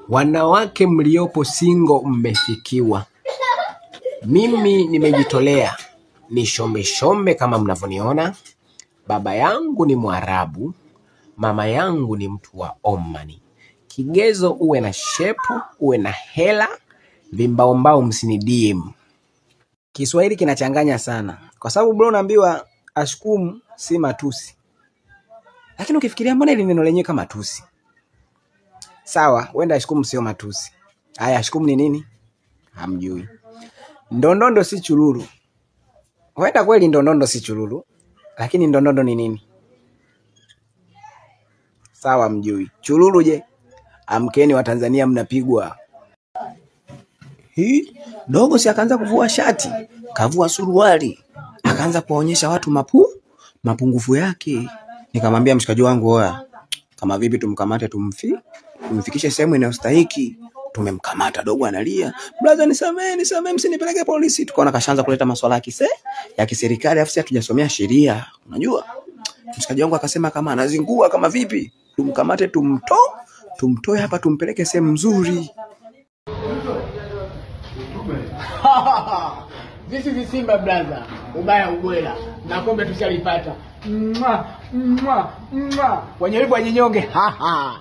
Wanawake mliopo single mmefikiwa. Mimi nimejitolea, ni shombe shombe kama mnavyoniona. Baba yangu ni Mwarabu, mama yangu ni mtu wa Omani. Kigezo uwe na shepu, uwe na hela, vimbaombao msini DM. Kiswahili kinachanganya sana, kwa sababu bro unaambiwa ashkumu si matusi, lakini ukifikiria mbona ile neno lenyewe kama tusi? Sawa, wenda ashkumu sio matusi. Haya, ashkumu ni nini? Hamjui. Ndondondo si chururu. Wenda kweli ndondondo si chururu, lakini ndondondo ni nini? Sawa, mjui. Chururu je? Amkeni wa Tanzania, mnapigwa. Hii dogo si akaanza kuvua shati, kavua suruali, akaanza kuwaonyesha watu mapungufu yake. Nikamwambia mshikaji wangu, oya, kama vipi tumkamate tumfikishe sehemu inayostahiki. Tumemkamata, dogo analia, brother, nisamee, nisamee, msinipeleke polisi. Tukaona kashaanza kuleta masuala ya ya kiserikali, afu sisi hatujasomea sheria, unajua. Mshikaji wangu akasema kama anazingua kama vipi, tumkamate tumtoe hapa tumpeleke sehemu nzuri. This is Simba brother, ubaya ubwela na kombe tushalipata. Mwa mwa mwa, wenye wivu wajinyonge. Ha ha.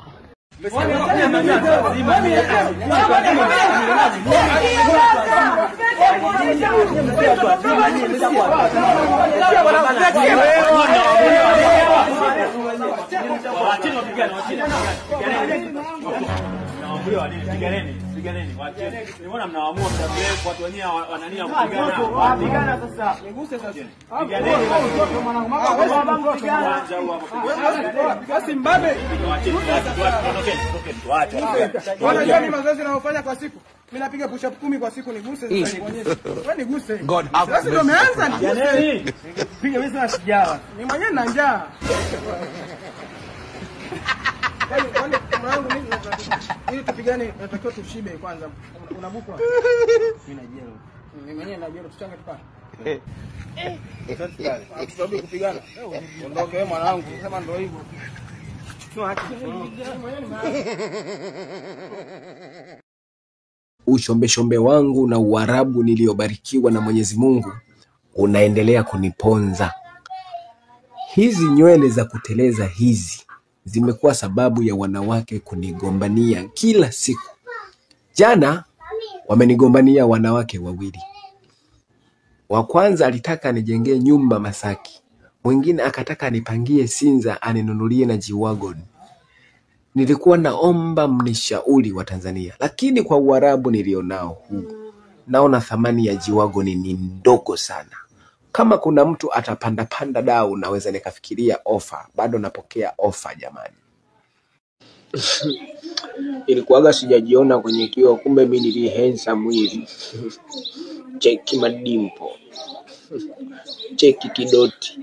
Unajua mazoezi ninayofanya kwa siku? Mimi napiga push up 10 kwa siku, niguse sasa nikuonyeshe. Wewe niguse. Sasa ndio umeanza niguse. Piga mimi sina sijawa. Ni mwenyewe na njaa. Kwani mwanangu mimi ili tupigane natakiwa tushibe kwanza. Unabukwa? Mimi na jelo. Mimi mwenyewe na jelo, tuchange tupate. Tutarudi kupigana. Ondoke wewe mwanangu, sema ndio hivyo. Ushombeshombe wangu na Uarabu niliobarikiwa na Mwenyezi Mungu unaendelea kuniponza. Hizi nywele za kuteleza hizi zimekuwa sababu ya wanawake kunigombania kila siku. Jana wamenigombania wanawake wawili. Wa kwanza alitaka nijengee nyumba Masaki, mwingine akataka nipangie Sinza aninunulie na G-Wagon. Nilikuwa naomba mnishauri wa Tanzania, lakini kwa Uarabu nilionao huu, naona thamani ya G-Wagon ni ndogo sana. Kama kuna mtu atapanda panda dau, naweza nikafikiria ofa. Bado napokea ofa jamani. Ilikuwaga sijajiona kwenye kioo, kumbe mimi nili handsome hivi. Cheki madimpo, cheki kidoti.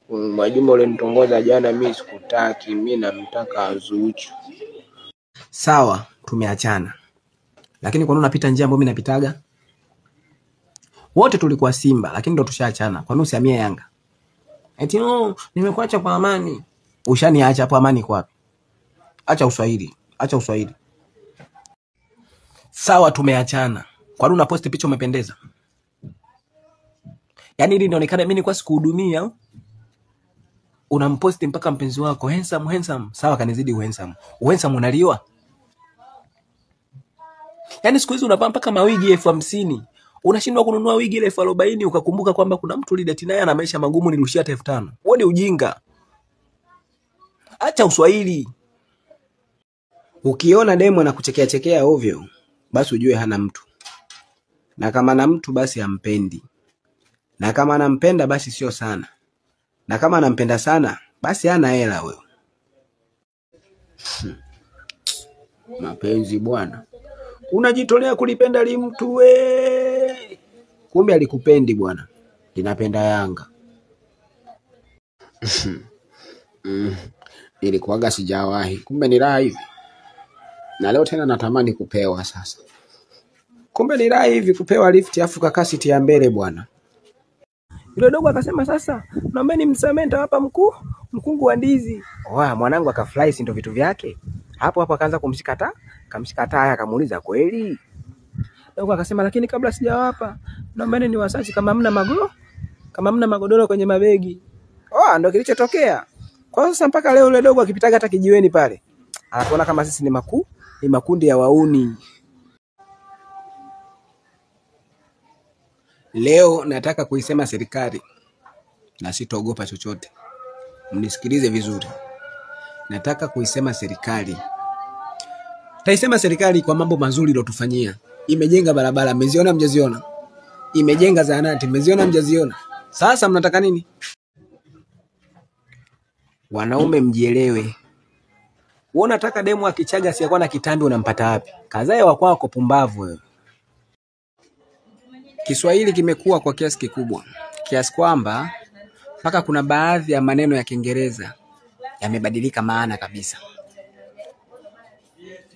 Mwajuma ulinitongoza jana, mimi sikutaki, mimi namtaka Zuchu. Sawa, tumeachana, lakini kwa nini unapita njia ambayo mimi napitaga? Wote tulikuwa Simba, lakini ndo tushaachana. Kwa nini usihamie Yanga? Eti no, nimekuacha kwa amani. Ushaniacha hapo, amani kwa wapi? Acha uswahili, acha uswahili. Sawa, tumeachana. Kwa nini unaposti picha umependeza? Yaani ili inaonekana mimi nilikuwa sikuhudumia. Unamposti mpaka mpenzi wako handsome handsome. Sawa, kanizidi handsome. Handsome unaliwa? Yaani siku hizi unavaa mpaka mawigi 50,000. Unashindwa kununua wigi ile 40,000 ukakumbuka kwamba kuna mtu ulidate naye ana maisha magumu, nirushia hata 5,000. Wewe ni ujinga. Acha uswahili. Ukiona demu anakuchekea chekea ovyo, basi ujue hana mtu. Na kama na mtu basi hampendi. Na kama anampenda basi sio sana. Na kama anampenda sana basi hana hela wewe. Mapenzi bwana. Unajitolea kulipenda limtu we. Kumbe alikupendi bwana. Linapenda Yanga. Nilikuwaga sijawahi. Kumbe ni raha hivi. Na leo tena natamani kupewa sasa. Kumbe ni raha hivi kupewa lift afu kakasiti ya mbele bwana. Yule dogo akasema sasa naombeni msamee, nitawapa mkungu wa ndizi. Oa, mwanangu akafly, si ndo vitu vyake. Hapo hapo akaanza kumshika taa, kamshika taa, akamuuliza kweli? Dogo akasema lakini kabla sijawapa, naomba ni wasachi kama hamna kama hamna magodoro kwenye mabegi. Oh, ndio kilichotokea. Kwa sasa mpaka leo yule dogo akipitaga hata kijiweni pale, anatuona kama sisi ni makundi ya wauni. Leo nataka kuisema serikali na sitaogopa chochote. Mnisikilize vizuri. Nataka kuisema serikali. Taisema serikali kwa mambo mazuri iliyotufanyia. Imejenga barabara, mmeziona mjaziona? Imejenga zahanati, mmeziona mjaziona? Sasa mnataka nini? Wanaume mjielewe. Wewe unataka demu akichaga asiyakuwa na kitambi unampata wapi? Kazae wa kwako pumbavu wewe. Kiswahili kimekuwa kwa kiasi kikubwa, kiasi kwamba mpaka kuna baadhi ya maneno ya Kiingereza yamebadilika maana kabisa.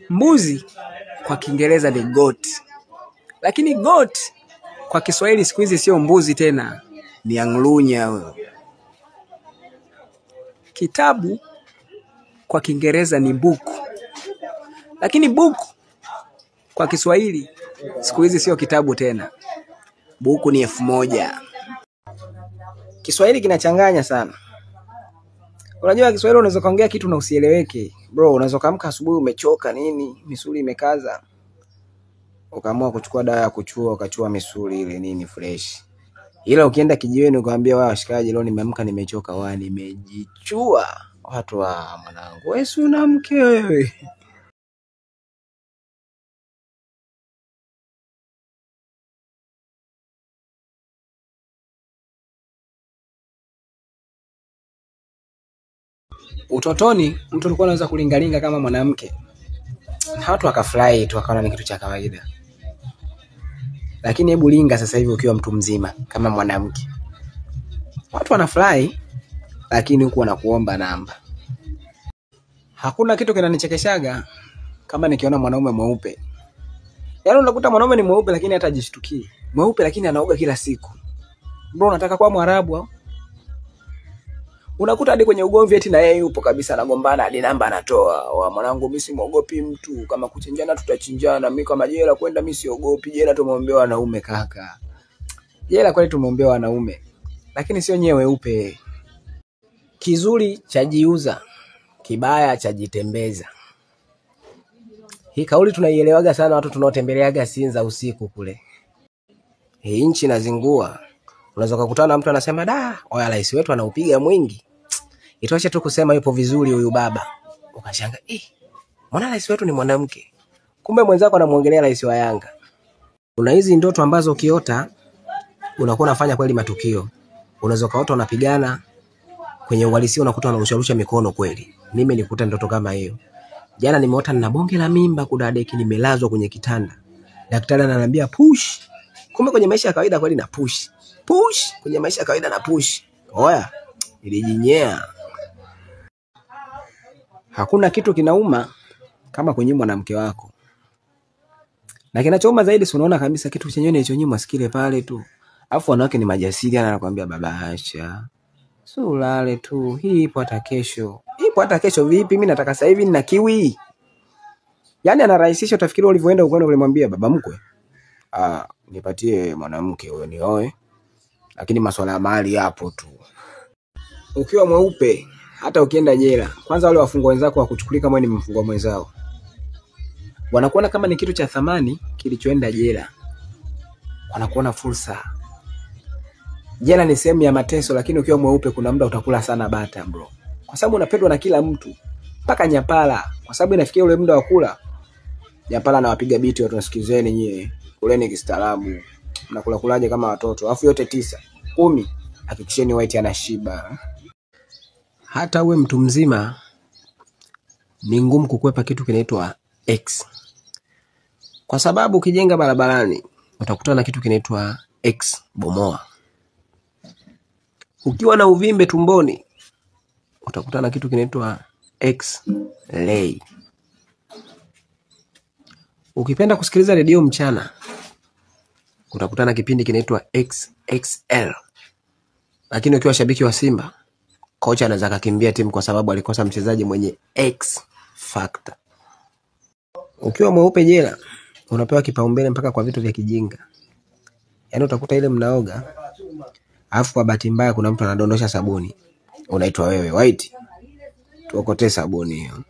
Mbuzi kwa Kiingereza ni goat, lakini goat kwa Kiswahili siku hizi sio mbuzi tena, ni anglunya wewe. Kitabu kwa Kiingereza ni book, lakini book kwa Kiswahili siku hizi sio kitabu tena, buku ni 1000. Kiswahili kinachanganya sana. Unajua Kiswahili unaweza kaongea kitu na usieleweke. Bro, unaweza kaamka asubuhi umechoka nini, misuli imekaza, ukaamua kuchukua dawa ya kuchua, ukachua misuli ile nini fresh. Ila ukienda kijiweni ukaambia wao washikaji, leo nimeamka nimechoka, wa nimejichua. Watu wa mwanangu, wewe si una mke wewe. Utotoni mtu alikuwa anaweza kulingalinga kama mwanamke na watu wakafurahi tu, wakaona ni kitu cha kawaida. Lakini hebu linga sasa hivi ukiwa mtu mzima kama mwanamke, watu wanafurahi, lakini huku wanakuomba namba. Hakuna kitu kinanichekeshaga kama nikiona mwanaume mweupe. Yaani unakuta mwanaume ni mweupe lakini hata hajishtukii. Mweupe lakini anaoga kila siku. Bro, unataka kuwa Mwarabu au? Unakuta hadi kwenye ugomvi eti na yeye yupo kabisa anagombana hadi namba anatoa. Wa mwanangu mimi simuogopi mtu, kama kuchinjana tutachinjana, mimi kama jela kwenda mimi siogopi. Jela tumeombea wanaume kaka. Jela kweli tumeombea wanaume. Lakini sio nyewe weupe. Kizuri chajiuza, kibaya chajitembeza. Hii kauli tunaielewaga sana watu tunaotembeleaga Sinza usiku kule. Hii nchi inazingua. Unaweza kukutana na mtu anasema da, oya rais wetu anaupiga mwingi. Itoshe tu kusema yupo vizuri huyu baba. Ukashangaa, mbona rais wetu ni mwanamke? Kumbe mwenzako anamuongelea rais wa Yanga. Kuna hizi ndoto ambazo ukiota unakuwa unafanya kweli matukio. Unaweza kaota unapigana, kwenye uhalisia unakuta unarusharusha mikono kweli. Mimi nilikuta ndoto kama hiyo. Jana nimeota nina bonge la mimba kudadeki, nimelazwa kwenye kitanda. Daktari ananiambia push. Kumbe kwenye maisha ya kawaida kweli na push. Push kwenye maisha ya kawaida na push. Oya, nilijinyea. Hakuna kitu kinauma kama kunyimwa na mke wako. Na kinachouma zaidi si unaona kabisa kitu chenyewe nilichonyimwa sikile pale tu. Alafu wanawake ni majasiri, anakuambia baba acha. Si ulale tu, hii ipo hata kesho. Ipo hata kesho vipi? Mimi nataka sasa hivi nina kiwi. Yaani anarahisisha, utafikiri ulivyoenda ukwenda ulimwambia baba mkwe, nipatie mwanamke huyo nioe. Lakini masuala ya mali hapo tu. Ukiwa mweupe hata ukienda jela, kwanza wale wafungwa wenzako wakuchukulia kama ni mfungwa mwenzao. Wanakuona kama ni kitu cha thamani kilichoenda jela. Wanakuona fursa. Jela ni sehemu ya mateso, lakini ukiwa mweupe kuna muda utakula sana bata bro. Kwa sababu unapendwa na kila mtu, mpaka nyapala. Kwa sababu inafikia ule muda wa kula, nyapala anawapiga biti watu, nasikizeni nyie, kuleni kistaarabu. Mnakula kulaje kama watoto? Alafu yote 9, 10, hakikisheni white anashiba. Hata uwe mtu mzima ni ngumu kukwepa kitu kinaitwa X. Kwa sababu ukijenga barabarani utakutana na kitu kinaitwa X bomoa. Ukiwa na uvimbe tumboni utakutana na kitu kinaitwa X ray. Ukipenda kusikiliza redio mchana utakutana na kipindi kinaitwa XXL. Lakini ukiwa shabiki wa Simba, kocha anaweza akakimbia timu kwa sababu alikosa mchezaji mwenye X factor. Ukiwa mweupe jela unapewa kipaumbele mpaka kwa vitu vya kijinga. Yaani utakuta ile mnaoga, alafu kwa bahati mbaya kuna mtu anadondosha sabuni, unaitwa wewe white, tuokotee sabuni hiyo.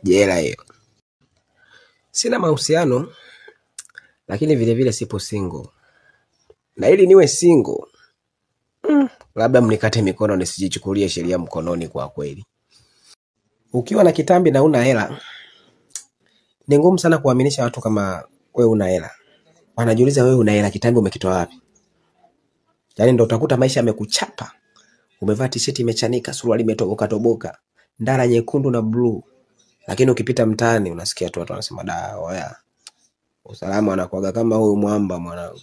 Jela hiyo. Sina mahusiano, lakini vile vile sipo single. Na ili niwe single, labda mnikate mikono nisijichukulie sheria mkononi kwa kweli. Ukiwa na kitambi na una hela, ni ngumu sana kuaminisha watu kama wewe una hela. Wanajiuliza wewe una hela, kitambi umekitoa wapi? Yaani ndo utakuta maisha yamekuchapa. Umevaa t-shirt imechanika, suruali imetoboka toboka, ndara nyekundu na blue. Lakini ukipita mtaani unasikia tu watu wanasema da, oya. Usalama anakuaga kama huyu mwamba mwanangu.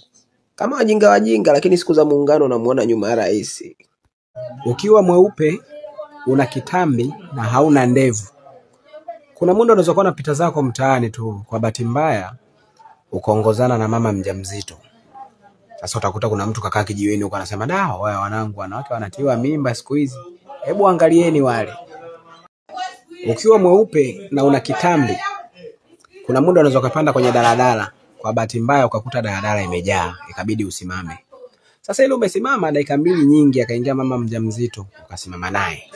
Kama wajinga wajinga, lakini siku za muungano unamuona nyuma ya rais. Ukiwa mweupe una kitambi na hauna ndevu, kuna muda unaweza kuwa unapita zako mtaani tu, kwa bahati mbaya ukaongozana na mama mjamzito. Sasa utakuta kuna mtu kakaa kijiweni huko anasema da, oya wanangu, wanawake wanatiwa mimba siku hizi, hebu angalieni wale. Ukiwa mweupe na una kitambi, kuna muda unaweza ukapanda kwenye daladala, kwa bahati mbaya ukakuta daladala imejaa, ikabidi usimame. Sasa ile umesimama dakika mbili nyingi, akaingia mama mjamzito, ukasimama naye.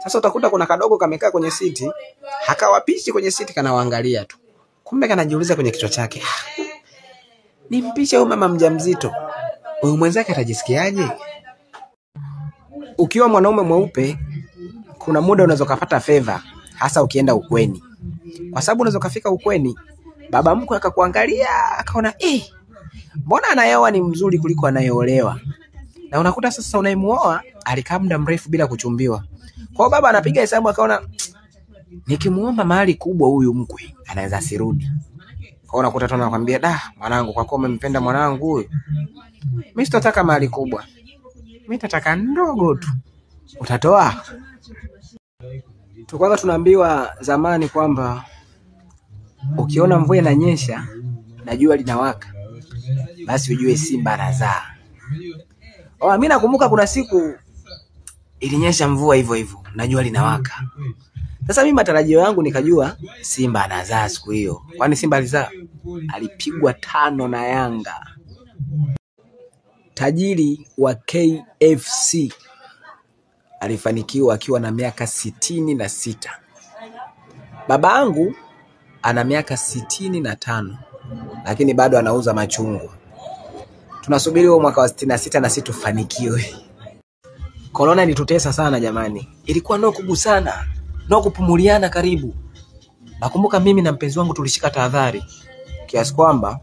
Sasa utakuta kuna kadogo kamekaa kwenye siti, hakawapishi kwenye siti, kanawaangalia tu. Kumbe kanajiuliza kwenye kichwa chake, nimpishe huyu mama mjamzito, huyu mwenzake atajisikiaje? Ukiwa mwanaume mweupe, kuna muda unaweza kupata favor, hasa ukienda ukweni. Kwa sababu unaweza kufika ukweni, baba mkwe akakuangalia, akaona mbona anayeoa ni mzuri kuliko anayeolewa. Na unakuta sasa unayemuoa alikaa muda mrefu bila kuchumbiwa. Kwa hiyo baba anapiga hesabu akaona nikimuomba mahali kubwa huyu mkwe anaweza asirudi. Kwa hiyo unakuta tu anakuambia da, mwanangu, kwa kuwa umempenda mwanangu huyu, mimi sitotaka mahali kubwa, mimi nitataka ndogo tu. Utatoa? Tulikuwa tunaambiwa zamani kwamba ukiona mvua inanyesha na jua linawaka, basi ujue simba anazaa. Mimi nakumbuka kuna siku ilinyesha mvua hivyo hivyo na jua linawaka. Sasa mimi matarajio yangu nikajua simba anazaa siku hiyo. Kwani simba alizaa? Alipigwa 5 na Yanga. Tajiri wa KFC alifanikiwa akiwa na miaka 66. Babangu ana miaka 65, lakini bado anauza machungwa. Tunasubiri huo mwaka wa 66 na sisi tufanikiwe. Corona ilitutesa sana jamani. Ilikuwa no kugusana, no kupumuliana karibu. Nakumbuka mimi na mpenzi wangu tulishika tahadhari kiasi kwamba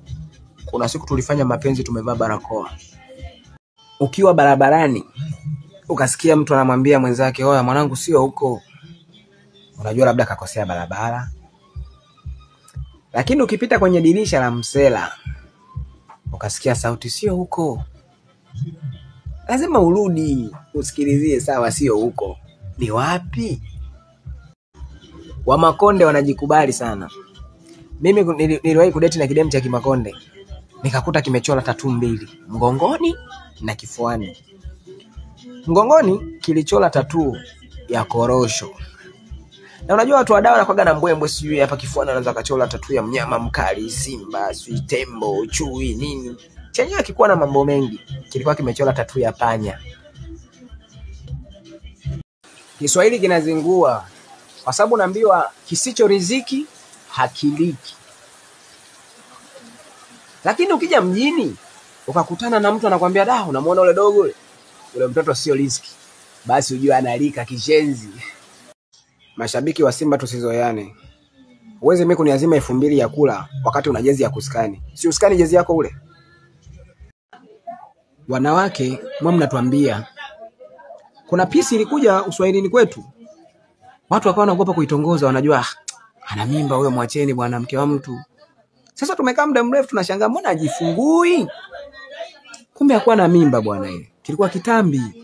kuna siku tulifanya mapenzi tumevaa barakoa. Ukiwa barabarani ukasikia mtu anamwambia mwenzake, oya mwanangu sio huko, unajua labda kakosea barabara. Lakini ukipita kwenye dirisha la msela ukasikia sauti sio huko, lazima urudi usikilizie, sawa sio huko, ni wapi? Wamakonde wanajikubali sana. Mimi niliwahi kudeti na kidemu cha Kimakonde, nikakuta kimechora tatu mbili, mgongoni na kifuani. Mgongoni kilichora tatu ya korosho. Na unajua watu wa dawa wanakuwaga na mbwembwe, sijui hapa kifuani anaweza kachora tatu ya mnyama mkali, simba, sijui tembo, chui, nini. Chenyewe kilikuwa na mambo mengi, kilikuwa kimechora tatu ya panya. Kiswahili kinazingua kwa sababu naambiwa kisicho riziki hakiliki. Lakini ukija mjini ukakutana na mtu anakuambia da, unamuona ule dogo ule, ule mtoto sio riziki, basi ujue analika kishenzi. Mashabiki wa Simba tusizoeane. Uweze mimi kuniazima 2000 ya kula wakati una jezi ya kuskani. Si uskani jezi yako ule. Wanawake mwa mnatuambia kuna pisi ilikuja uswahilini kwetu, watu wakawa wanaogopa kuitongoza, wanajua ana mimba huyo, mwacheni bwana, mke wa mtu. Sasa tumekaa muda mrefu tunashangaa mbona hajifungui? Kumbe hakuwa na mimba bwana, ile kilikuwa kitambi.